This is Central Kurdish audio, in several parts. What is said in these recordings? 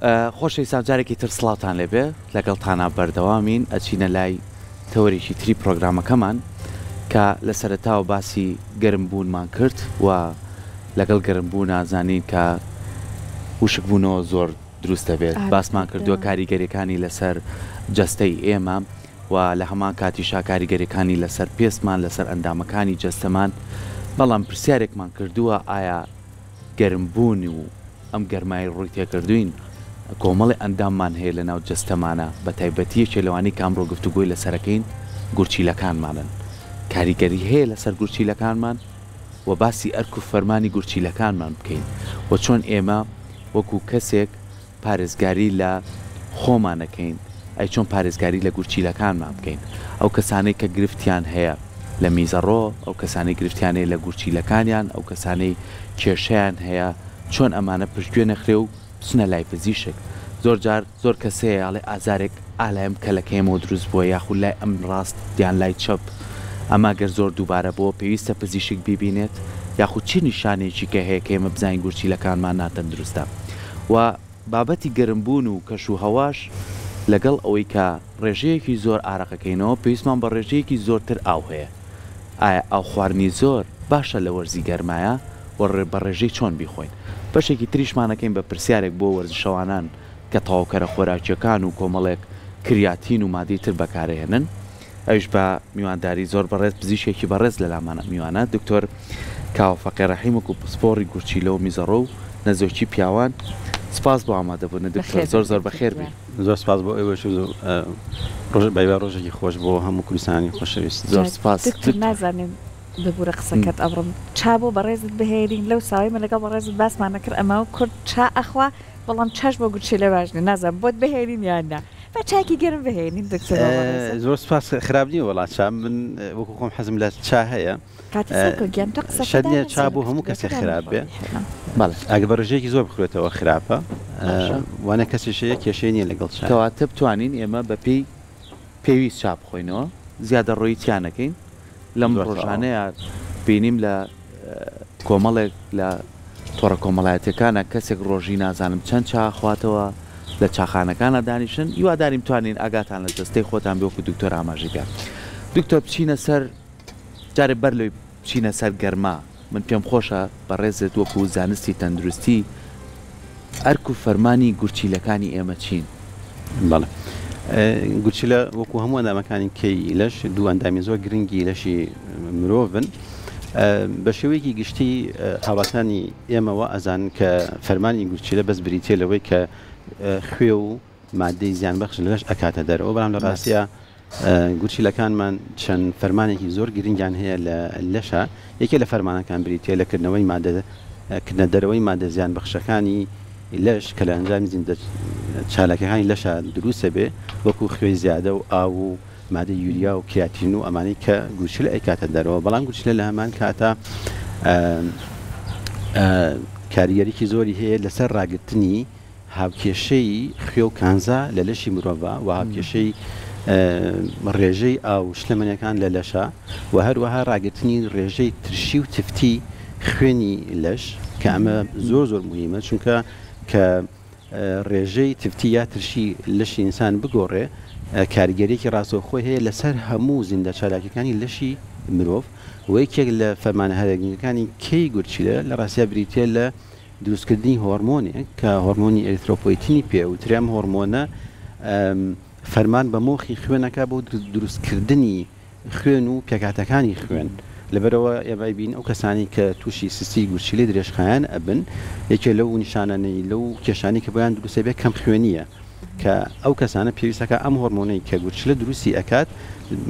خۆشەویستان جارێکی تر سڵاوتان لێبێ لەگەڵتانا بەردەوامین ئەچینە لای تەوەرێکی تری پرۆگرامەکەمان کە لە سەرەتاوە باسی گەرم بوونمان کرد و لەگەڵ گەرم بوونا زانین کە وشک بوونەوە زۆر دروست دەبێت باسمان کردووە کاریگەریەکانی لەسەر جەستەی ئێمە و لە هەمان کاتیشا کاریگەریەکانی لەسەر پێستمان لەسەر ئەندامەکانی جەستەمان بەڵام پرسیارێکمان کردووە ئایا گەرم بوون و ئەم گەرمایەی ڕووی تێکردووین کۆمەڵێ ئەنداممان هەیە لە ناو جەستەمانا بە تایبەتی یەکێ لەوانەی کە ئەمڕۆ گفتوگۆی لەسەرەکەین گورچیلەکانمانن کاریگەری هەیە لەسەر گورچیلەکانمان و باسی ئەرک و فەرمانی گورچیلەکانمان بکەین و چۆن ئێمە وەکو کەسێک پارێزگاری لە خۆمان ئەکەین ئەی چۆن پارێزگاری لە گورچیلەکانمان بکەین ئەو کەسانەی کە گرفتیان هەیە لە میزەڕۆ ئەو کەسانەی گرفتیان هەیە لە گورچیلەکانیان ئەو کەسانەی کێشەیان هەیە چۆن ئەمانە پشتگوێ نەخرێ و بچنە لای پزیشک زۆر جار زۆر کەس هەیە ئەڵێ ئازارێک ئا لای ئەم کەلەکەیەمەوە دروست بووە یاخود لای ئەم ڕاست یان لای چەپ ئەمە گەر زۆر دووبارە بۆوە پێویستە پزیشک بیبینێت یاخود چ نیشانەیەکی کە هەیە کە ئێمە بزانین گورچیلەکانمان ناتەندروستە و بابەتی گەرم بوون و کەش و هەواش لەگەڵ ئەوەی کە ڕێژەیەکی زۆر ئارەقەکەینەوە پێویستمان بە ڕێژەیەکی زۆرتر ئاو هەیە ئایا ئاو خواردنی زۆر باشە لە وەرزی گەرمایە و بە ڕێژەی چۆن بیخۆین بەشێکی تریشمان ئەکەین بە پرسیارێک بۆ وەرزشەوانان کە تەواوکەرە خۆراکیەکان و کۆمەڵێک کریاتین و مادەی تر بەکارئەهێنن ئەویش بە میوانداری زۆر بەڕێز پزیشکێکی بەڕێز لەلامانە میوانە دکتۆر کاوە فەقێ ڕەحیم وەکو پسپۆڕی گورچیلە و میزەڕۆ و نەزۆکی پیاوان سپاس بۆ ئامادەبوونت دکتۆر زۆر زۆر بەخێر بێی. زۆر سپاس بۆ ئێوەش و ڕۆژ بەهیوای ڕۆژێکی خۆش بۆ هەموو کوردستانی خۆشەویست. زۆر سپاس دکتۆر نازانم ببورە قسەکەت ئەبڕم چا بۆ بەڕێزت بهێنین لەو ساوەی من لەگەڵ بەڕێزت باسمان ئەکرد ئەمە کورد چا ئەخوا بەڵام چاش بۆ گورچیلە باش نیە نازانم بۆت بهێنین یان نا با چایەکی گەرم بهێنین دکتۆر بۆ بەڕێزت. زۆر سپاس خراپ نیە وەڵا چا من وەکو خۆم حەزم لە چا هەیە کاتی سەرکۆ گیان تۆ قسەکە شەرت نیە دانە چا بۆ هەموو کەسێک خراپ بێ ئەگەر بە ڕێژەیەکی زۆر بخورێتەوە خراپە وانە کەسیش هەیە کێشەی نیە لەگەڵ چا. کەواتە بتوانین ئێمە بەپێی پێویست چا بخۆینەوە زیادەڕۆیی تیا نەکەین لەم ڕۆژانەیا بینیم لە کۆمەڵێک لە تۆڕە کۆمەڵایەتیەکانا کەسێک ڕۆژی نازانم چەند چا ئەخواتەوە لە چاخانەکانا دانیشن هیوادارین بتوانین ئاگاتان لە جەستەی خۆتان بێ وەکو دکتۆر ئاماژەی پێ دکتۆر بچینە سەر جارێ بەر لەوەی بچینە سەر گەرما من پێم خۆشە بەڕێزت وەکو زانستی تەندروستی ئەرک و فەرمانی گورچیلەکانی ئێمە چین؟ بەڵێ گورچیلە وەکو هەموو ئەندامەکانی کەی لەش دوو ئەندامی زۆر گرنگی لەشی مرۆڤن بە شێوەیەکی گشتی هاوڵاتیانی ئێمەوە ئەزانن کە فەرمانی گورچیلە بەس بریتە لەوەی کە خوێ و مادەی زیانبەخش لە لەش ئەکاتە دەرەوە بەڵام لە ڕاستیا گورچیلەکانمان چەند فەرمانێکی زۆر گرنگیان هەیە لە لەشا، یەکێ لە فەرمانەکان بریتیە لە کردنەوەی مادە کردنە دەرەوەی مادە زیان بەخشەکانی لەش کە لە ئەنجامی زیندە چالاکیەکانی لەشا دروست ئەبێ وەکو خوێی زیادە و ئاو و مادەی یوریا و کریاتین و ئەمانەی کە گورچیلە ئەیکاتە دەرەوە بەڵام گورچیلە لە هەمان کاتا کاریگەریی زۆری هەیە لەسەر ڕاگرتنی هاوکێشەی خوێ و کانزا لە لەشی مرۆڤا و هاوکێشەی ڕێژەی ئاو و شلەمەنیەکان لە لەشا و هەروەها ڕاگرتنی ڕێژەی ترشی و تفتی خوێنی لەش کە ئەمە زۆر زۆر موهیمە چونکە کە ڕێژەی تفتی یا ترشی لەشی ئینسان بگۆڕێ کاریگەریەکی ڕاستەوخۆی هەیە لەسەر هەموو زیندە چالاکیەکانی لەشی مرۆڤ و یەکێک لە فەرمانە هەرە گرنگەکانی کەی گورچیلە لە ڕاستیا بریتیە لە دروستکردنی هۆرمۆنێک کە هۆرمۆنی ئێریثرۆپۆیتینی پێ ئەوترێ، ئەم هۆرمۆنە فەرمان بە مۆخی خوێن ئەکات بۆ دروستکردنی خوێن و پێکهاتەکانی خوێن، لەبەرئەوە ئێمە ئەیبینین ئەو کەسانەی کە تووشی سستی گورچیلەی درێژخایەن ئەبن یەکێ لەو نیشانانەی لەو کێشانەی کە بۆیان دروست ئەبێت کەمخوێنییە. کە ئەو کەسانە پێویست ئەکات ئەم هۆرمۆنەی کە گورچلە دروستی ئەکات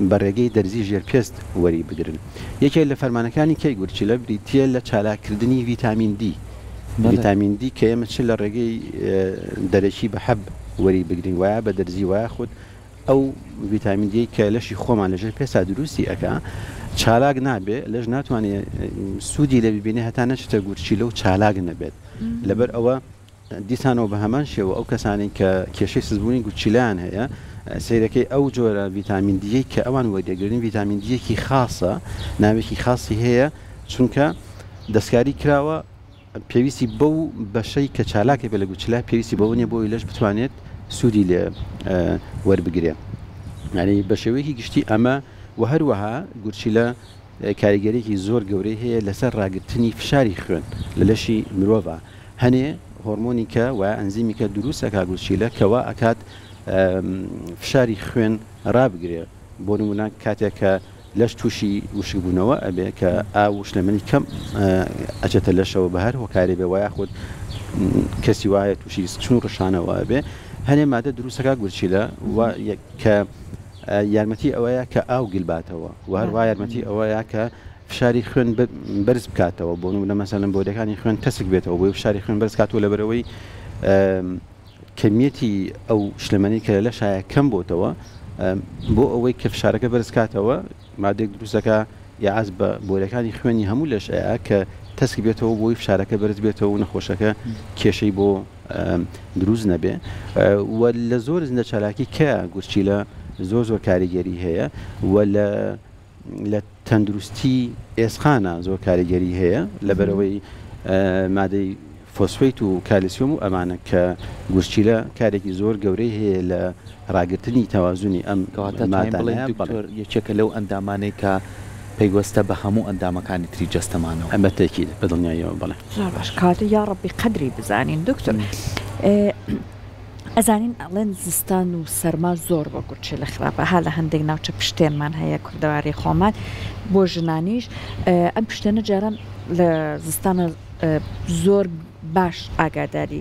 بە ڕێگەی دەرزی ژێر پێست وەری بگرن. یەکێک لە فەرمانەکانی کەی گورچیلە بریتییە لە چالاککردنی ڤیتامین دی. ڤیتامین دی کە ئێمە چ لە ڕێگەی دەرەکی بە حەب وەری بگرین وایە بە دەرزی وایە خود ئەو ڤیتامین دیەی کە لەشی خۆمان لە ژێر پێستا دروستی ئەکا چالاک نابێ لەش ناتوانێ سوودی لێ ببینێ هەتا نەچێتە گورچیلە و چالاک نەبێت. لەبەر ئەوە دیسانەوە بە هەمان شێوە ئەو کەسانەی کە کێشەی سستبوونی گورچیلەیان هەیە، سەیرەکەی ئەو جۆرە ڤیتامین دیەی کە ئەوان وەریدەگرن ڤیتامین دییەکی خاسە، ناوێکی خاسی هەیە، چونکە دەستکاری کراوە. پێویستی بەو بەشەی کە چالاکە بێ لە گورچیلە پێویستی بەوە نیە بۆی لەش بتوانێت سوودی لێ وەربگرێ. یعنی بە شێوەیەکی گشتی ئەمە و هەروەها گورچیلە کاریگەریەکی زۆر گەورەی هەیە لەسەر ڕاگرتنی فشاری خوێن لە لەشی مرۆڤا. هەنێ هۆرمۆنی کە و ئەنزیمی کە دروست ئەکا گورچیلە کە وا ئەکات فشاری خوێن ڕابگرێ. بۆ نموونە کاتێک کە لەش تووشی وشکبوونەوە ئەبێ کە ئاو و شلەمەنی کەم ئەچێتە لەشەوە بە هەر هۆکارێ بێ وە یاخود کەسی وایە تووشی سکچون و ڕشانەوە ئەبێ هەنێ مادە دروستەکە گورچیلە و کە یارمەتی ئەوەیە کە ئاو گل باتەوە و هەروە یارمەتی ئەوەیە کە فشاری خوێن بەرز بکاتەوە بۆ نمونە مەسەلەن بۆریەکانی خوێن تەسک بێتەوە بۆی فشاری خوێن بەرز کاتەوە لەبەرەوەی کەمیەتی ئەو شلەمەنی کە لە لەشایە کەم بۆتەوە بۆ ئەوەی کە فشارەکە بەرز کاتەوە مادەیەک دروست دەکا یاعاز بە بۆریەکانی خوێنی هەموو لەش ئەیا کە تەسک بێتەوە بۆی فشارەکە بەرز بێتەوە و نەخۆشەکە کێشەی بۆ دروست نەبێ و لە زۆر زیندە چالاکی کە گورچیلە زۆر زۆر کاریگەری هەیە و لە لە تەندروستی ئێسقانە زۆر کاریگەری هەیە لەبەرئەوەی مادەی فۆسفەیت و کالیسیۆم و ئەمانە کە گورچیلە کارێکی زۆر گەورەی هەیە لە ڕاگرتنی تەوازنی ئەم کەواتە توانین بڵێین مادانەیە بەڵێ. دکتۆر یەکێکە لەو ئەندامانەی کە پەیوەستە بە هەموو ئەندامەکانی تری جەستەمانەوە. بە تەئکید بە دڵنیاییەوە بەڵێ. زۆر باش کەواتە یاڕەبی قەدری بزانین دکتۆر. ئەزانین ئەڵێن زستان و سەرما زۆر بۆ گورچیلە خراپە ها لە هەندێک ناوچە پشتێنمان هەیە کوردەواری خۆمان بۆ ژنانیش ئەم پشتێنە جاران لە زستانە زۆر باش ئاگاداری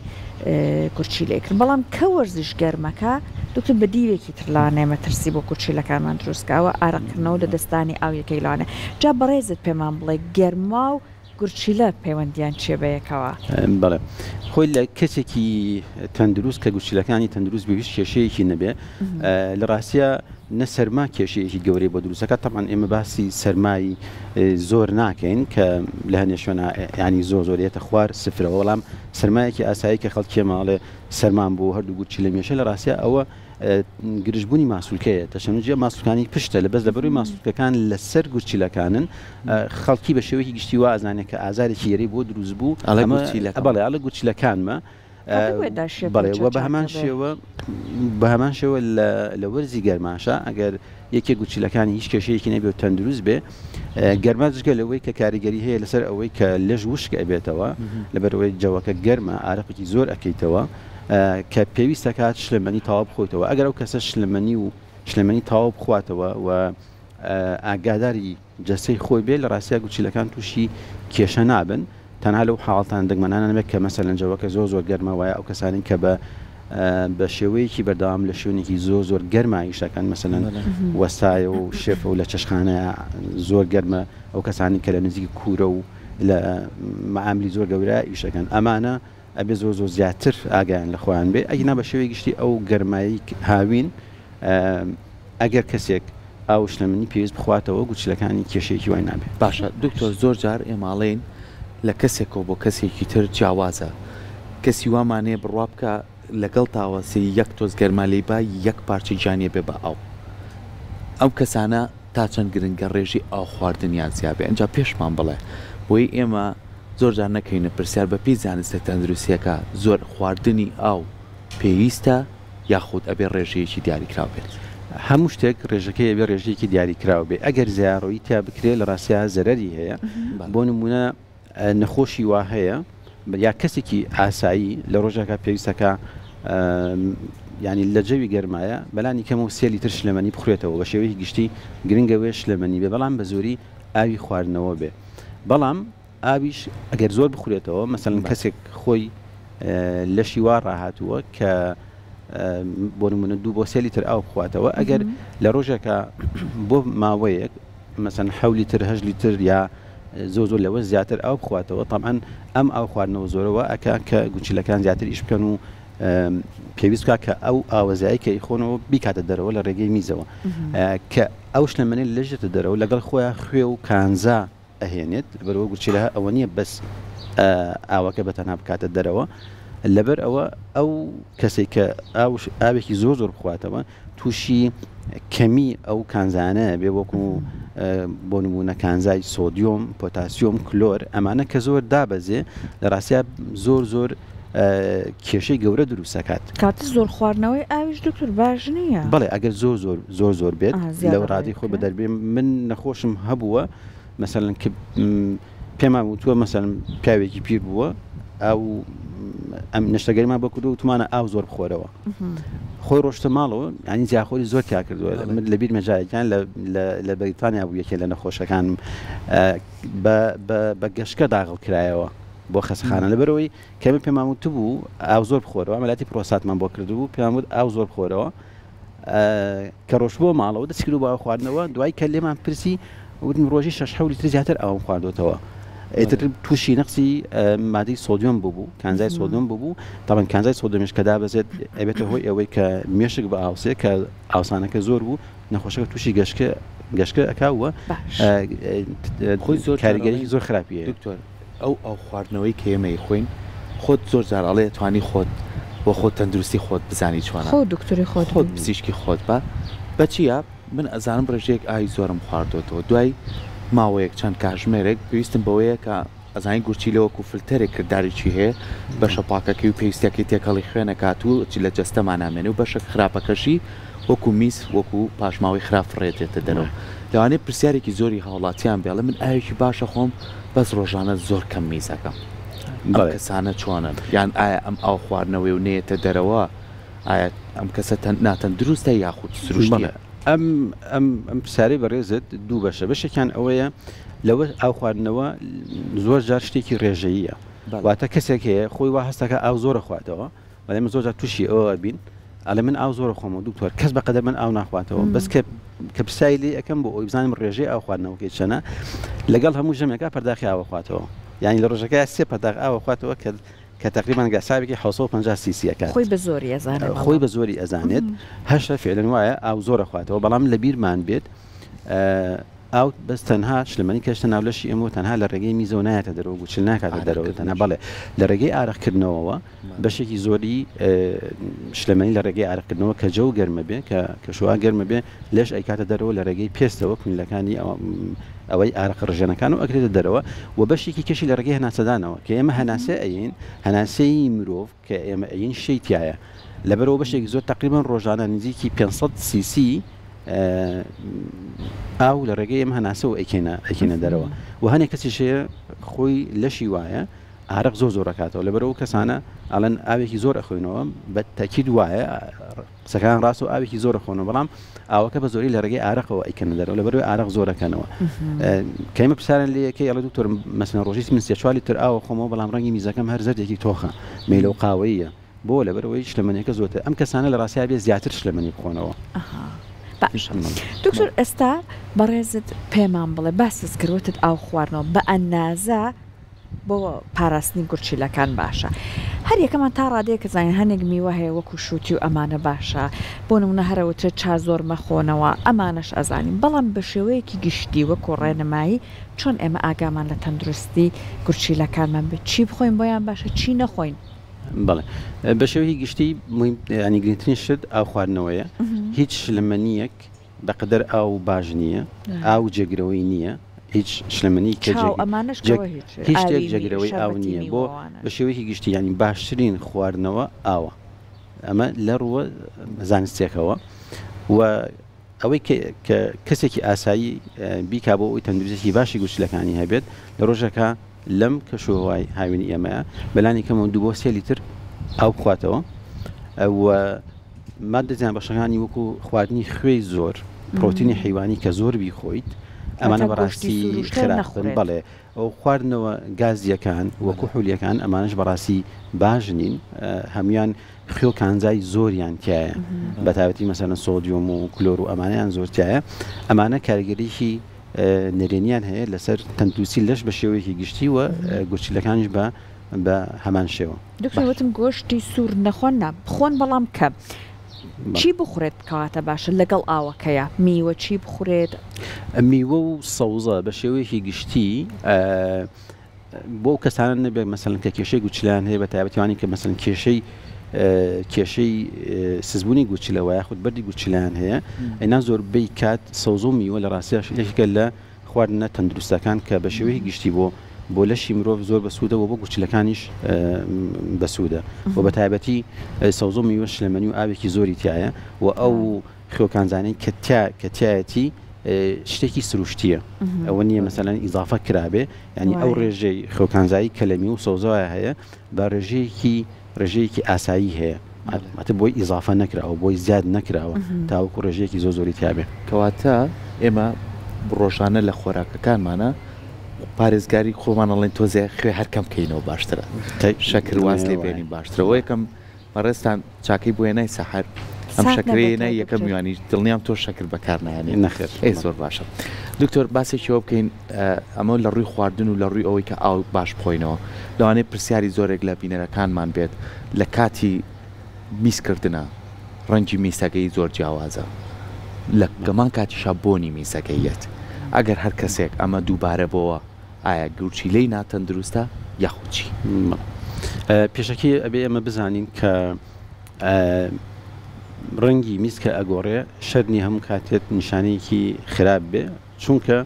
گورچیلەی کرد بەڵام کە وەرزش گەرمەکە دکتۆر بە دیوێکی تر لەوانەیە مەترسی بۆ گورچیلەکانمان دروستکەوە ئارەقکردنەوە لە دەستانی ئاو یەکێک لەوانە جا بەڕێزت پێمان بڵێ گەرما و گورچیلە پەیوەندیان چیە بەیەکەوە؟ بەڵێ خۆی لە کەسێکی تەندروست کە گورچیلەکانی تەندروست بێ هیچ کێشەیەکی نەبێ لە ڕاستیا نە سەرما کێشەیەکی گەورەی بۆ دروستەکە تەبعەن ئێمە باسی سەرمای زۆر ناکەین کە لە هەنێ شوێنە ینی زۆر زۆر یەتە خوار سفرەوە بەڵام سەرمایەکی ئاسایی کە خەڵکی ماڵێ سەرمان بوو هەردوو گورچیلە مێشە لە ڕاستیا ئەوە گرژبوونی ماسولکەیە، تەشەنوجی ماسولکانی پشتە، لە بەس لەبەروی ماسولکەکان لەسەر گورچیلەکانن، خەڵکی بە شێوەیەکی گشتی وا ئەزانێت کە ئازارێکی گەرەی بۆ دروست بوو، ئەڵێ گورچیلەکەم. بەڵێ ئەڵێ گورچیلەکانمە، بەڵێ وە بە هەمان شێوە بە هەمان شێوە لە وەرزی گەرماشا ئەگەر یەکێک گورچیلەکانی هیچ کێشەیەکی نەبێ و تەندروست بێ گەرما جگە لەوەی کە کاریگەری هەیە لەسەر ئەوەی کە لەش وشک ئەبێتەوە لەبەرئەوەی جەوەکە گەرمە ئارەقێکی زۆر ئەکەیتەوە کە پێویست دەکات شلەمەنی تەواو بخۆیتەوە، ئەگەر ئەو کەسە شلەمەنی و شلەمەنی تەواو بخواتەوە و ئاگاداری جەستەی خۆی بێت لە ڕاستیا گورچیلەکان تووشی کێشە نابن تەنها لەو حاڵەتانە دەگمەنانە نەبێت کە مەسەلەن جەوەکە زۆر زۆر گەرمە وایە ئەو کەسانەی کە بە بە شێوەیەکی بەردەوام لە شوێنێکی زۆر زۆر گەرما ئیش دەکەن مەسەلەن وەستایە و شێفە و لە چێشتخانەیە زۆر گەرمە ئەو کەسانی کە لە نزیک کوورە و لە مەعاملی زۆر گەورە ئیش دەکەن ئەمانە ئەبێ زۆر زۆر زیاتر ئاگایان لە خۆیان بێ ئەگینا بە شێوەی گشتی ئەو گەرمایی هاوین ئەگەر کەسێک ئاو شلەمەنی پێویست بخواتەوە گورچیلەکانی کێشەیەکی وای نابێ. باشە دکتۆر زۆر جار ئێمە ئەڵێین لە کەسێکەوە بۆ کەسێکی تر جیاوازە کەسی وامان هەیە بڕوا بکە لەگەڵ تاوەسێ یەک تۆز گەرما لێی با یەک پارچە گیانی ئەبێ بە ئاو ئەم کەسانە تا چەند گرنگە ڕێژەی ئاو خواردنیان زیا بێ ئینجا پێشمان بڵێ بۆیە ئێمە زۆر جار نەکەینە پرسیار بە پێی زانستە تەندروستیەکە زۆر خواردنی ئاو پێویستە یاخود ئەبێ ڕێژەیەکی دیاریکراو بێت؟ هەموو شتێک ڕێژەکەی ئەبێ ڕێژەیەکی دیاریکراو بێ ئەگەر زیاڕۆیی تیا بکرێ لە ڕاستیا زەرەری هەیە بۆ نمونە نەخۆشی وا هەیە یا کەسێکی ئاسایی لە ڕۆژێکا پێویستەکە ینی لە جەوی گەرمایە بەلانی کەمەوە سێ لیتر شلەمەنی بخورێتەوە بە شێوەیەکی گشتی گرنگە وێ شلەمەنی بێ بەڵام بە زۆری ئاوی خواردنەوە بێ بەڵام ئاویش ئەگەر زۆر بخورێتەوە مەسەلەن کەسێک خۆی لەشی وا ڕاهاتووە کە بۆ نمونە دوو بۆ سێ لیتر ئاو بخواتەوە ئەگەر لە ڕۆژێکە بۆ ماوەیەک مەسەن حەو لیتر هەشت لیتر یا زۆر زۆر لەوە زیاتر ئاو بخواتەوە تەبعەن ئەم ئاو خواردنەوە زۆرەوە ئەکا کە گورچیلەکان زیاتر ئیش بکەن و پێویست بکات کە ئەو ئاوەزایی کە ئیخۆنەوە بیکاتە دەرەوە لە ڕێگەی میزەوە کە ئەو شلەمەنی لەژێتە دەرەوە لەگەڵ خۆیان خوێ و کانزا ئەهێنێت لەبەرئەوە گورچیلە ئەوە نییە بەس ئاوەکە بە تەنها بکاتە دەرەوە لەبەر ئەوە ئەو کەسێک کە ئاوێکی زۆر زۆر بخواتەوە تووشی کەمی ئەو کانزانە بێ وەکو بۆ نمونە کانزای سۆدیۆم، پۆتاسیۆم، کلۆر ئەمانە کە زۆر دابەزێ لە ڕاستیا زۆر زۆر کێشەی گەورە دروست ئەکات. کاتی زۆر خواردنەوەی ئاویش دکتۆر باش نییە؟ بەڵێ ئەگەر زۆر زۆر زۆر زۆر بێت لەو ڕادەی خۆی بەدەر بێ من نەخۆشم هەبووە مەسەلەن کە پێمان وتووە مەسەلەن پیاوێکی پیر بووە ئاو ئەم نەشتەگەریمان بۆ کردو وتمانە ئاو زۆر بخۆرەوە خۆی ڕۆشتە ماڵەوە ینی زیاخۆری زۆر تیا کردووە من لە بیر مەجایەکان لە بەریتانیا بوو یەکێ لە نەخۆشەکانم بە گەشکە داغڵ کرایەوە بۆ خەسخانە لەبەرەوەی کە من پێمان وتبوو ئاو زۆر بخۆرەوە عەمەلیاتی پرۆساتمان بۆ کردبوو پێمان وت ئاو زۆر بخۆرەوە کە ڕۆشتبووە ماڵەوە دەستی کردبوو بە ئاو خواردنەوە دوای کە لێمان پرسی وتم ڕۆژی شەش حەوت لیتر زیاتر ئاوم خواردوەتەوە ئیتر تووشی نەقسی مادەی سۆدیۆم ببوو کانزای سۆدیۆم ببوو تاڵەن کانزای سۆدیۆمیش کە دابەزێت ئەبێتە هۆی ئەوەی کە مێشک بە ئاوسێ کە ئاوسانەکە زۆر بوو نەخۆشەکە تووشی گەشکە گەشکە ئەکاوە خۆی زۆر کاریگەری زۆر خراپی هەیە. دکتۆر ئەو ئاو خواردنەوەی کە ئێمە ئەیخۆین خۆت زۆر جار ئەڵێ ئەتوانی خۆت بۆ خۆت تەندروستی خۆت بزانی چۆنە خۆت دکتۆری خۆت خۆت پزیشکی خۆت بە بە چیە من ئەزانم ڕێژەیەک ئاوی زۆرم خواردۆتەوە دوای ماوەیەک چەند کاژمێرێک پێویستم بەوەیە کە ئەزانی گورچیلە وەکو فلتەرێک کردارێکی هەیە بەشە پاکەکەی و پێویستەکەی تێکەڵی خوێن ئەکات و لە جەستەما نامێنێ و بەشە خراپەکەشی وەکو میز وەکو پاشماوەی خراپ فڕێدرێتە دەرەوە لەوانەیە پرسیارێکی زۆری هاوڵاتیان بێ ئەڵێ من ئاوێکی باش ئەخۆم بەس ڕۆژانە زۆر کەم میز ئەکەم ئەم کەسانە چۆنن یان ئایا ئەم ئاو خواردنەوەی و نەیەتە دەرەوە ئایا ئەم کەسە ناتەندروستە یاخود سروشتیە؟ ئەم ئەم ئەم پرسیارەی بەڕێزت دوو بەشە بەشێکیان ئەوەیە لەوە ئاو خواردنەوە زۆر جار شتێکی ڕێژەییە واتە کەسێک هەیە خۆی وا هەستەکە ئاو زۆرە خواتەوە بەڵێ من زۆر جار تووشی ئەوە ئەبین ئەڵێ من ئاو زۆر خۆمەوە دکتۆر کەس بە قەدەر من ئاو ناخواتەوە بەس کە کە پرسیاری لێ ئەەکەم بۆ ئەوی بزانم ڕێژەی ئاو خواردنەوەکەی چەنە لەگەڵ هەموو ژەمێکا پەرداخی ئاوە خواتەوە یعنی لە ڕۆژەکە سێ پەرداخ ئاوە خواتەوە کە کە تقریبا گەسابێکی 750 سیسی ئەکات خۆی بە زۆری ئەزانێت خۆی بە زۆری ئەزانێت هەشە فعلەن وایە ئاو زۆرە خواتەوە بەڵام لە بیرمان بێت ئاو بەس تەنها شلەمەنی کەشتە ناو لەشی ئێمە و تەنها لە ڕێگەی میزەوە نایەتە دەرەوە گوچل ناکاتە دەرەوە تەنها بەڵێ لە ڕێگەی ئارەقکردنەوەوە بەشێکی زۆری شلەمەنی لە ڕێگەی ئارەقکردنەوە کە جەو گەرمە بێ کە کەشوها گەرمە بێ لەش ئەیکاتە دەرەوە لە ڕێگەی پێستەوە کونیلەکانی ئەوەی ئارەق ڕژێنەکان و ئەکرێتە دەرەوە و بەشێکی کەشی لە ڕێگەی هەناسەدانەوە کە ئێمە هەناسە ئەین هەناسەی مرۆڤ کە ئێمە ئەین شەی تایە لەبەرەوە بەشێکی زۆر تقریبان ڕۆژانە نزیکی 500 سیسی ئاو لە ڕێگەی ئێمە هەناسەوە ئەیکەینە ئەیکەینە دەرەوە و هەنێک کەسیش هەیە خۆی لەشی وایە ئارەق زۆر زۆر ئەکاتەوە لەبەر ئەو کەسانە ئەڵێن ئاوێکی زۆر ئەخۆینەوە بە تەکید وایە قسەکان ڕاست و ئاوێکی زۆر خۆنەوە بەڵام ئاوەکە بە زۆری لە ڕێگەی ئارەقەوە ئەیکەنە دەرەوە لەبەرەوەی ئارەق زۆرەکەنەوە کەمە پرسیارن لێ یەکەی ئەڵێ دکتۆر مەسەن ڕۆژی من سێ چوار لیتر ئاوە خۆمەوە بەڵام ڕەنگی میزەکەم هەر زەردێکی تۆخە مەیلە و قاوەییە بۆ لەبەرئەوەی شلەمەنیەکە زۆرتر ئەم کەسانە لە ڕاستیا بێ زیاتر شلەمەنی بخۆنەوە. ئەها باشە دکتۆر ئێستا بەڕێزت پێمان بڵێ باست کرد وتت ئاو خواردنەوە بە ئەندازە بۆ پاراستنی گورچیلەکان باشە هەر یەکەمان تا ڕادەیەک زانین هەنێک میوە هەیە وەکو شوتی و ئەمانە باشە بۆ نمونە هەر ئەوترێت چا زۆر مەخۆنەوە ئەمانەش ئەزانین بەڵام بە شێوەیەکی گشتی وەکو ڕێنمایی چۆن ئێمە ئاگامان لە تەندروستی گورچیلەکانمان بێت چی بخۆین بۆیان باشە چی نەخۆین؟ بەڵێ بە شێوەیەکی گشتی ینی گرنگترین شت ئاو خواردنەوەیە هیچ شلەمەنیەک بەقەدەر ئاو باش نییە ئاو جێگرەوەی نییە هیچ شلەمەنی کە هیچ شتێک جێگرەوەی ئاو نییە بۆ بە شێوەیەکی گشتی ینی باشترین خواردنەوە ئاوە ئەمە لە ڕووە زانستێکەوە و ئەوەی کە کەسێکی ئاسایی بیکا بۆ ئەوەی تەندروستیی باشی گورچیلەکانی هەبێت لە ڕۆژێکا لەم کەشوهەوای هاوینی ئێمەیە بەلانی کەمەوە دوو بۆ سێ لیتر ئاو بخواتەوە و مادە زیانبەخشەکانی وەکو خواردنی خوێی زۆر پرۆتینی حیوانی کە زۆر بیخۆیت ئەمانە بەڕاستی خراپن بەڵێ ئەو خواردنەوە گازیەکان وەکو حولیەکان ئەمانش بەڕاستی باش نین هەموان خوێ و کانزای زۆریان تیایە بەتایبەتی مەسەلەن سۆدیۆم و کلۆر و ئەمانەیان زۆر تیایە ئەمانە کاریگەریی نەرێنیان هەیە لەسەر تەندروستی لەش بە شێوەیەکی گشتی و گورچیلەکانیش بە بە هەمان شێوە. دکتۆر وتم گۆشتی سوور نەخۆن نا بخۆن بەڵام کەم چی بخورێت کەواتە باشە لەگەڵ ئاوەکەیا میوە چی بخورێت؟ میوە و سەوزە بە شێوەیەکی گشتی بۆ ئەو کەسانە نەبێت مەسەلەن کە کێشەی گورچیلەیان هەیە بە تایبەتی ئەوانەی کە مەسەلەن کێشەی کێشەی سزبوونی گورچیلە وە یاخود بەردی گورچیلەیان هەیە ئەینا زۆربەی کات سەوزە و میوە لە ڕاستیا یەکێکە لە خواردنە تەندروستەکان کە بە شێوەیەکی گشتی بۆ بۆ لەشی مرۆڤ زۆر بەسوودە و بۆ گورچیلەکانیش بەسوودە و بە تایبەتی سەوزە و میوە شلەمەنی و ئاوێکی زۆری تایە و ئەو خێوکانزانەی کە تیا کە تایەتی شتێکی سروشتیە ئەوە نییە مەسەلەن ئیزافە کرابێ یعنی ئەو ڕێژەی خێوکانزایی کە لە میوە و سەوزەوە هەیە بە ڕێژەیەکی ڕێژەیەکی ئاسایی هەیە واتە بۆی ئیزافە نەکراوە بۆی زیاد نەکراوە تاوەکو ڕێژەیەکی زۆر زۆری تیابێ. کەواتە ئێمە ڕۆژانە لە خۆراکەکانمانا پارێزگاری خۆمان ئەڵێن تۆزێ خوێ هەر کەم کەینەوە باشترە شەکر واز لێ بێنین باشترە وە یەکەم بەڕێزتان چاکەی بۆ هێنای سەحەر ئەم شەکرەی هێنای یەکەم میوانی دڵنیام تۆ شەکر بەکار نایەنی نەخێر ئەی زۆر باشە دکتۆر باسێکی ئەوە بکەین ئەمە لە ڕووی خواردن و لە ڕووی ئەوەی کە ئاو باش بخۆینەوە لەوانەیە پرسیاری زۆرێک لە بینەرەکانمان بێت لە کاتی میزکردنا ڕەنگی میسەکەی زۆر جیاوازە لە گەمان کاتیشا بۆنی میسەکەی یەت ئەگەر هەر کەسێک ئەمە دووبارە بۆوە ئایا گورچیلەی ناتەندروستە یاخود چی؟ پێشەکی ئەبێ ئێمە بزانین کە ڕەنگی میز کە ئەگۆڕێ شەرت نیە هەموو کاتێت نیشانەیەکی خراپ بێ چونکە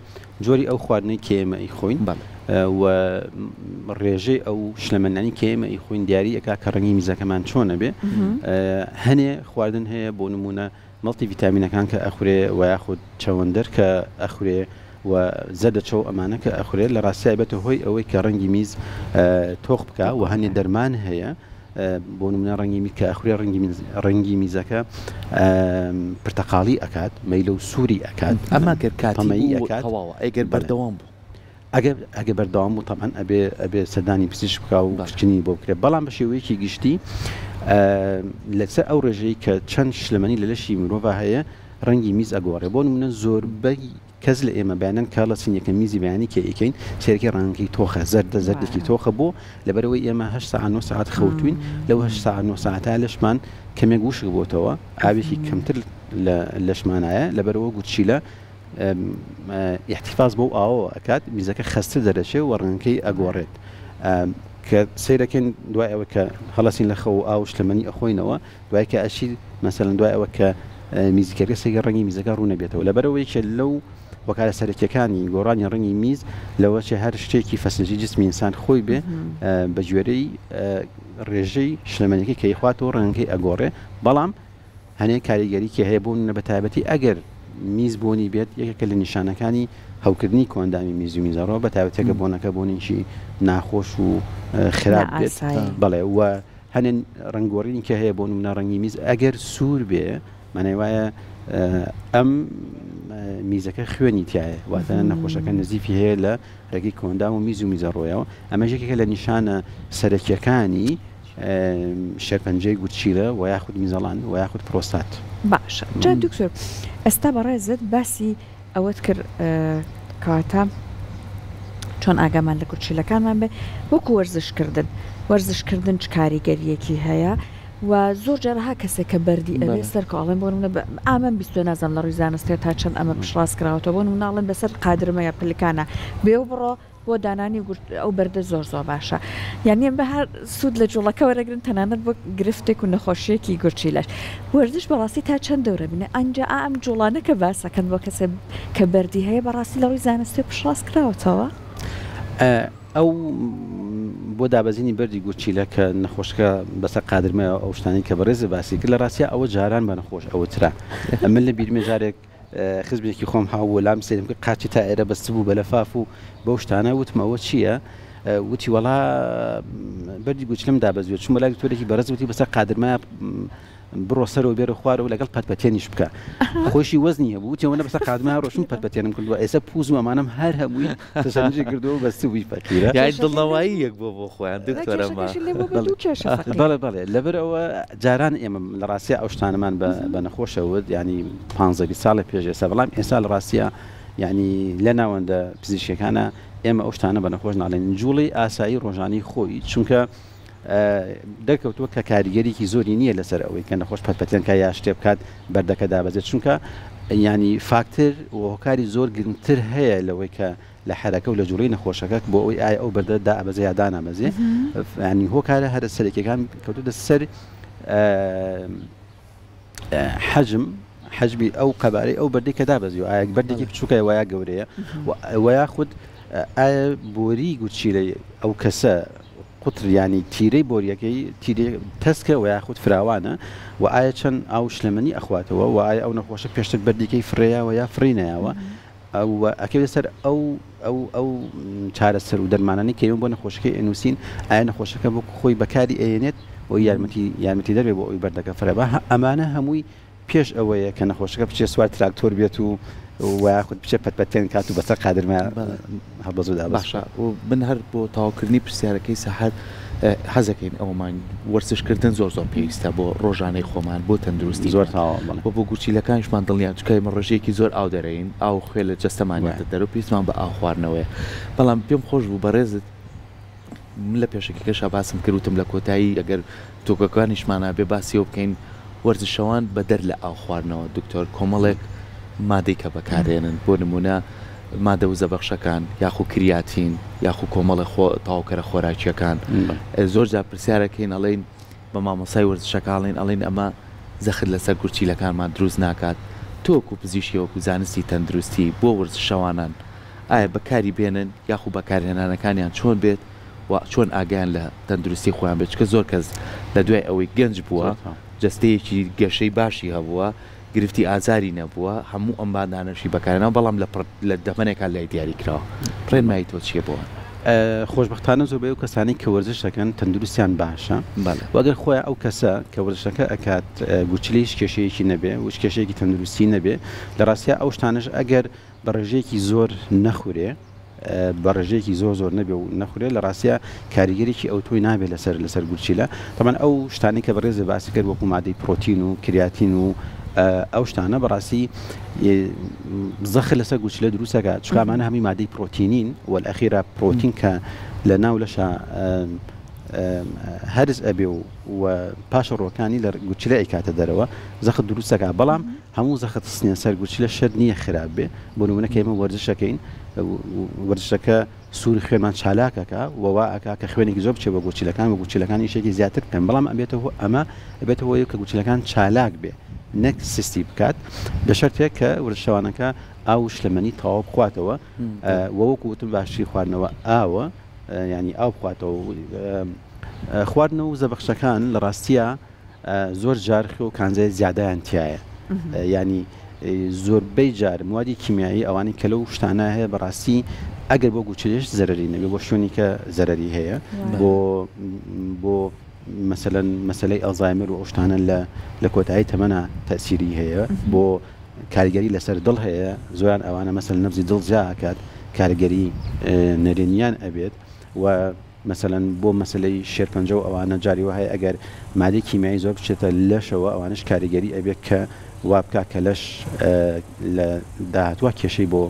جۆری ئەو خواردنەی کە ئێمە ئەیخۆین و ڕێژەی ئەو شلەمەنانی کە ئێمە ئەیخۆین دیاری ئەکا کە ڕەنگی میزەکەمان چۆنە بێ هەنێ خواردن هەیە بۆ نمونە مەڵتی ڤیتامینەکان کە ئەخورێ و یاخود چەوەندەر کە ئەخورێ و زەردە چەو ئەمانە کە ئەخورێ لە ڕاستیا ئەبێتە هۆی ئەوەی کە ڕەنگی میز تۆخ بکا و هەنێ دەرمان هەیە بۆ نمونە ڕەنگی میز کە ئەخورێ ڕەنگی میز ڕەنگی میزەکە پرتەقاڵی ئەکات مەیلە و سووری ئەکات ئەمە گەر کاتی پەمەیی بوو ئەکات تەواوە ئەگەر بەڵێ بەردەوام بوو. ئەگەر ئەگەر بەردەوام بوو تەبعەن ئەبێ ئەبێ سەردانی پزیشک بکا و پشکنینی بۆ بکرێت بەڵام بە شێوەیەکی گشتی لەسەر ئەو ڕێژەی کە چەند شلەمەنی لە لەشی مرۆڤا هەیە ڕەنگی میز ئەگۆڕێ بۆ نمونە زۆربەی کەس لە ئێمە بەیانیان کە هەڵەسین یەکەم میزی بەیانی کە ئەیکەین سەیرەکەی ڕەنگەکەی تۆخە زەردە زەردێکی تۆخە بۆ لەبەرئەوەی ئێمە هەشت سەعات نۆ سەعات خەوتوین لەو هەشت سەعات نۆ سەعاتە لەشمان کەمێک وشک بۆتەوە ئاوێکی کەمتر لە لەشمانایە لەبەرئەوە گورچیلە ئیحتیفاز بەو ئاوەوە ئەکات میزەکە خەستتر دەرەچێ و ڕەنگەکەی ئەگۆڕێت کە سەیرەکەین دوای ئەوە کە هەڵەسین لە خەو و ئاو شلەمەنی ئەخۆینەوە دوای کە ئەچیت مەسەلەن دوای ئەوە کە میزیکەکە سەیرکە ڕەنگی میزەکە ڕوون ئەبێتەوە لەبەرئەوە یەکێ لەو هۆکارە سەرەکیەکانی گۆڕانی ڕەنگی میز لەوەچێ هەر شتێکی فەسلجی جسمی ئینسان خۆی بێ بە گوێرەی ڕێژەی شلەمەنیەکەی کە ئەیخواتەوە ڕەنگەکەی ئەگۆڕێ بەڵام هەنێ کاریگەریی هەیە بۆ نمونە بە تایبەتی ئەگەر میز بۆنی بێت یەکێکە لە نیشانەکانی هەوکردنی کۆئەندامی میز و میزەڕۆ بە تایبەتی ئەگەر بۆنەکە بۆنێکی ناخۆش و خراپ بێت بەڵێ و هەنێ ڕەنگ گۆڕینی کە هەیە بۆ نمونە ڕەنگی میز ئەگەر سوور بێ مانای وایە ئەم میزەکە خوێنی تایە واتە نەخۆشەکە نزیفی هەیە لە ڕێگەی کۆندام و میز و میزەڕۆیەوە ئەمەش یەکێکە لە نیشانە سەرەکیەکانی شێرپەنجەی گورچیلە و یاخود میزەڵان و یاخود پرۆستات. باشە جا دکتۆر ئێستا بەڕێزت باسی ئەوەت کرد کەواتە چۆن ئاگامان لە گورچیلەکانمان بێ وەکو وەرزش کردن وەرزش کردن چ کاریگەریەکی هەیە و زۆر جار ها کەسێک کە بەردی ئەبێ سەر ئەڵێن بۆ نمونە ئامەم بیستوە نازانم لە ڕووی زانستیەوە تا چەند ئەمە پشتڕاست کراوەتەوە بۆ نمونە ئەڵێن بەسەر قادرمە یا پلکانە بێ و بڕۆ بۆ دانانی ئەو بەردە زۆر زۆر باشە یانی ئەم بەهار سوود لە جوڵەکە وەرەگرن تەنانەت بۆ گرفتێک و نەخۆشیەکی گورچیلەش وەرزش بەڕاستی تا چەند دەورە بینێ ئەنجا ئا ئەم جوڵانە کە باسەکەن بۆ کەسێ کە بەردی هەیە بەڕاستی لە ڕووی زانستی پشتڕاست کراوەتەوە؟ ئەو بۆ دابەزینی بەردی گورچیلە کە نەخۆشەکە بەسەر قادرمەیەوە ئەو شتانەی کە بەڕێزت باسی کرد لە ڕاستیا ئەوە جاران بە نەخۆش ئەوترا من لە بیرمێ جارێک خزمێکی خۆم هاوو لام سەیرم کرد قاچی تا ئێرە بەستبوو بە لەفاف و بەو شتانە وتم ئەوە چییە؟ وتی وەڵا بەردی گوچلم دابەزیوە چوومە لای دکتۆرێکی بەڕێز وتی بەسەر قادرمایە بڕۆ سەرەوە بێرە خوارەوە لەگەڵ پەتپەتێنیش بکە خۆشی وەزنی هەبوو وتی ئەوەنە بەسەر قادرمایە ڕۆشتم پەتپەتێنم کردووە ئێستا پوزم ئەمانەم هەر هەمووی تەشەنجی کردووە بەستبووی فەقیرە یانی دڵنەواییەک بووە بۆ خۆیان دکتۆر ئەمە. بەڵێ بەڵێ لەبەر ئەوە جاران ئێمە لە ڕاستیا ئەو شتانەمان بە نەخۆشە وت یانی پانزە بیست ساڵێ پێش ئێستا بەڵام ئێستا لە ڕاستیا یانی لە ناوەندە پزیشکیەکانە ئێمە ئەو شتانە بە نەخۆش ناڵێن جوڵەی ئاسایی ڕۆژانەی خۆی چونکە دەرکەوتووە کە کاریگەریکی زۆری نییە لەسەر ئەوەی کە نەخۆش پەتپەتێن کا یا شتێ بکات بەردەکە دابەزێت چونکە ینی فاکتر و هۆکاری زۆر گرنگتر هەیە لەوەی کە لە حەرەکە و لە جوڵەی نەخۆشەکە بۆ ئەوەی ئایا ئەو بەردە دائەبەزێ یا دانابەزێ ینی هۆکارە هەرە سەرەکیەکان کەوتووتە سەر حەجم حەجمی ئەو قەبارەی ئەو بەردەی کە دابەزیوە ئایا بەردێکی بچووکە وە یا گەورەیە وە یاخود ئایا بۆری گورچیلەی ئەو کەسە قوتر یانی تیرەی بۆریەکەی تیرەی تەسکە وە یاخود فراوانە و ئایا چەند ئاو شلەمەنی ئەخواتەوە و ئایا ئەو نەخۆشە پێشتر بەردێکەی فڕێیاوە یا فڕی نەیاوە و ئەکەوێتە سەر ئەو ئەو ئەو چارەسەر و دەرمانانەی کە ئێمە بۆ نەخۆشەکەی ئەنووسین ئایا نەخۆشەکە وەکو خۆی بەکاری ئەیەنێت و یارمەتی یارمەتیدەر بێ بۆ ئەوی بەردەکە فڕێ با ئەمانە هەمووی پێش ئەوەیە کە نەخۆشەکە بچێ سوار تراکتۆر بێت و و یاخود بچێ پەت پەتێن کات و بەسەر قادرمە هەڵبەز و دابەز باشە و من هەر بۆ تەواوکردنی پرسیارەکەی سەحەر حەزەکەین ئەوەمان وەرزشکردن زۆر زۆر پێویستە بۆ ڕۆژانەی خۆمان بۆ تەندروستی زۆر تەواو بەڵێ. و بۆ گورچیلەکانیشمان دڵنیام چونکە ئێمە ڕێژەیەکی زۆر ئاو دەرەین ئاو و خوێ لە جەستەمان یەتە دەرەوە پێویستمان بە ئاو خواردنەوەیە بەڵام پێم خۆش بوو بەڕێزت من لە پێشەکیەکەشا باسم کرد وتم لە کۆتایی ئەگەر تۆکەکانیشمانا بێ باسی ئەوە بکەین وەرزشەوان بەدەر لە ئاو خواردنەوە دکتۆر کۆمەڵێک مادەی کە بەکارێنن بۆ نمونە مادە وزەبەخشەکان یاخو کریاتین یاخو کۆمەڵێ خۆ تەواوکەرە خۆراکیەکان زۆر جار پرسیارەکەین ئەڵێین بە مامۆستای وەرزشەکە ئەڵێین ئەڵێین ئەمە زەخت لەسەر گورچیلەکانمان دروست ناکات تۆ وەکو پزیشکی وەکو زانستی تەندروستی بۆ وەرزشەوانان ئایا بەکاری بێنن یاخو بەکارهێنانەکانیان چۆن بێت و چۆن ئاگایان لە تەندروستی خۆیان بێت چونکە زۆر کەس لە دوای ئەوەی گەنج بووە جەستەیەکی گەشەی باشی هەبووە گرفتی ئازاری نەبووە هەموو ئەم مادانەشی بەکارهێناوە بەڵام لە پڕ لە دەمەنێکا لای دیاری کراوە ڕێنمایی تۆ چیە بۆ؟ خۆشبەختانە زۆربەی ئەو کەسانەی کە وەرزش دەکەن تەندروستیان باشە و ئەگەر خۆیان ئەو کەسە کە وەرزشەکە ئەکات گورچیلەی هیچ کێشەیەکی نەبێ و هیچ کێشەیەکی تەندروستی نەبێ لە ڕاستیا ئەو شتانەش ئەگەر بە ڕێژەیەکی زۆر نەخورێ بە ڕێژەیەکی زۆر زۆر نەبێ و نەخورێ لە ڕاستیا کاریگەریی ئەوتۆی نابێت لەسەر لەسەر گورچیلە تەبعەن ئەو شتانەی کە بەڕێزت باسی کرد وەکو مادەی پرۆتین و کریاتین و ئەو شتانە بەڕاستی زەخت لەسەر گورچیلە دروست دەکات چونکە ئەمانە هەمووی مادەی پرۆتینین و ئەخیرا پرۆتین کە لە ناو لەشا هەرس ئەبێ و و پاشەڕۆکانی لە گورچیلە ئەیکاتە دەرەوە زەخت دروست دەکات بەڵام هەموو زەخت خستنە سەر گورچیلە شەرت نییە خراپ بێ بۆ نمونە کە ئێمە وەرزش ئەکەین وەرزشەکە سوری خوێنمان چالاک ئەکا و وا ئەکا کە خوێنێکی زۆر بچێ بۆ گورچیلەکان و گورچیلەکان ئیشێکی زیاتر بکەن بەڵام ئەبێتە هۆ ئەمە ئەبێتە هۆی کە گورچیلەکان چالاک بێ نەک سستی بکات بە شەرتێک کە ورزشەوانەکە ئاو و شلەمەنی تەواو بخواتەوە و وەکو وتم باشترین خواردنەوە ئاوە یانی ئاو بخواتەوە خواردنەوە وزەبەخشەکان لە ڕاستیە زۆر جار خێ و کانزای زیادەیان تایە ینی زۆربەی جار موادی کیمیایی ئەوانەی کە لەو شتانە هەیە بەڕاستی ئەگەر بۆ گوچلێش زەرری نەبێ بۆ شوێنی کە زەرری هەیە بۆ بۆ مەسەلەن مەسلەی ئەلزایمەر و ئەو شتانە لە لە کۆتایی تەمەنا تەسیری هەیە بۆ کاریگەری لەسەر دڵ هەیە زۆران ئەوانە مەسەل نەبزی دڵ زیا ئەکات کاریگەری نەرێنیان ئەبێت و مەسەلەن بۆ مەسەلەی شێرپەنجە و ئەوانە جاری وا هەیە ئەگەر مادەی کیمیایی زۆر بچێتە لەشەوە ئەوانەش کاریگەری ئەبێت کە وا بکا کە لەش لە داهاتوە کێشەی بۆ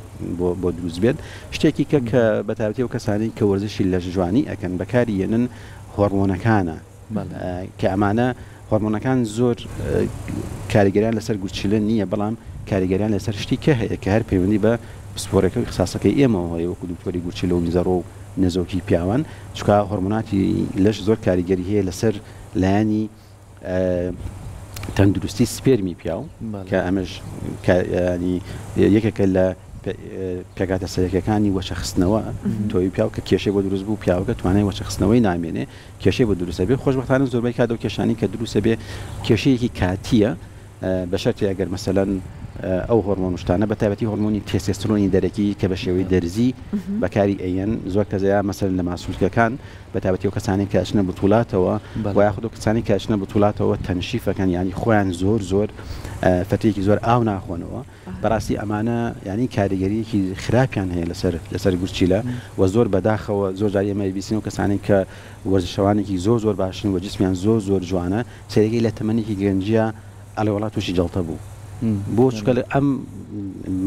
بۆ دروست بێت شتێکی کە کە بە تایبەتی ئەو کەسانەی کە وەرزشی لەشجوانی ئەکەن بەکاری یەنن هۆرمۆنەکانە کە ئەمانە هۆرمۆنەکان زۆر کاریگەریان لەسەر گورچیلە نییە بەڵام کاریگەریان لەسەر شتی کە هەیە کە هەر پەیوەندی بە پسپۆرەکە و ئیخساسەکەی ئێمەوە هەیە وەکو دکتۆری گورچیلە و میزەڕۆ و نەزۆکی پیاوان چونکە هۆرمۆناتی لەش زۆر کاریگەری هەیە لەسەر لایەنی تەندروستی سپێرمی پیاو کە ئەمەش یەکێکە لە پێکهاتە سەرەکیەکانی وەچەخستنەوە تۆوی پیاو کە کێشەی بۆ دروست بوو پیاوەکە توانای وەچەخستنەوەی نامێنێ کێشەی بۆ دروست ئەبێ خۆشبەختانە زۆربەی کات ئەو کێشانەی کە دروست ئەبێ کێشەیەکی کاتییە بە شەرتێ ئەگەر مەسەلەن ئەو هۆرمۆن و شتانە بە تایبەتی هۆرمۆنی تێستێسترۆنی دەرەکی کە بە شێوەی دەرزی بەکاری ئەیەن زۆر کەس یا مەسەلەن لە ماسولکەکان بە تایبەتی ئەو کەسانەی کە ئەچنە بتولاتەوە و یاخود ئەو کەسانەی کە ئەچنە بتولاتەوە تەنشیفەکەن یانی خۆیان زۆر زۆر فەترێکی زۆر ئاو ناخۆنەوە بەڕاستی ئەمانە یانی کاریگەریەکی خراپیان هەیە لەسەر لەسەر گورچیلە و زۆر بەداخەوە زۆر جار ئێمە ئەیبیستین ئەو کەسانەی کە وەرزشەوانێکی زۆر زۆر باشن و جسمیان زۆر زۆر جوانە سەیرەکەی لە تەمەنێکی گەنجیە ئەڵێ وەڵا تووشی جەڵتە بوو بۆ چونکە ئەم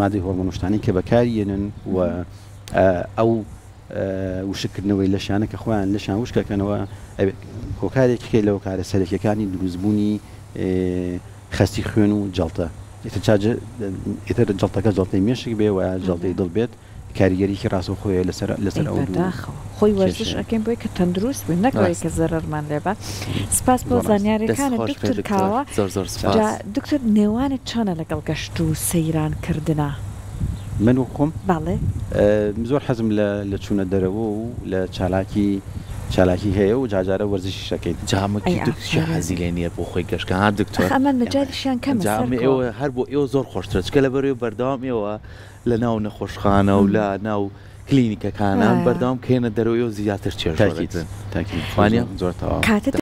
مادەی هۆرمۆن و شتانەی کە بەکاری یەنن و ئەو وشککردنەوەی لەشیانە کە خۆیان لەشیان وشکەکەنەوە هۆکارێکی لە هۆکارە سەرەکیەکانی دروستبوونی خەستی خوێن و جەڵتە ئیتر چا ئیتر جەڵتەکە جەڵتەی مێشک بێ و یا جەڵتەی دڵ بێت. کاریگەریی ڕاستەوخۆیە لەسەر لەسەر ئەی ئەو دوو بەداخەوە خۆی وەرزش کێشەیە. ئەکەین بۆی کە تەندروست بین نەک ئەوەی ڕاستە. کە زەرەرمان لێ با سپاس بۆ زۆر ڕاستە. دەست زانیاریەکانت خۆش بێ دکتور دکتۆر کاوە زۆر زۆر جا سپاس. دکتۆر نێوانت چۆنە لەگەڵ گەشت و سەیران کردنا؟ من وەک خۆم؟ بەڵێ. زۆر حەزم لە لە چوونە دەرەوە و لە چالاکی چالاکی هەیە و جارجارە وەرزشیش ئەکەین. جا ئەمە ئەی کی دک چی ئافەرین. حەزی لێ نیە بۆ خۆی گەشت کە ها ئەخ دکتۆر؟ ئەمان مەجالیشیان کەمە جا ئەمە سەرکۆ. ئێوە هەر بۆ ئێوە زۆر خۆشترە چکە لەبەر ئێوە بەردەوام ئێوە لە ناو نەخۆشخانە و لە ناو کلینیکەکانان وایە. بەردەوام کە یەنە دەرەوە ئێوە زیاتر چێژ تاکید وەرەگرن تاکید وانیە؟ زۆر تەواو. کاتت.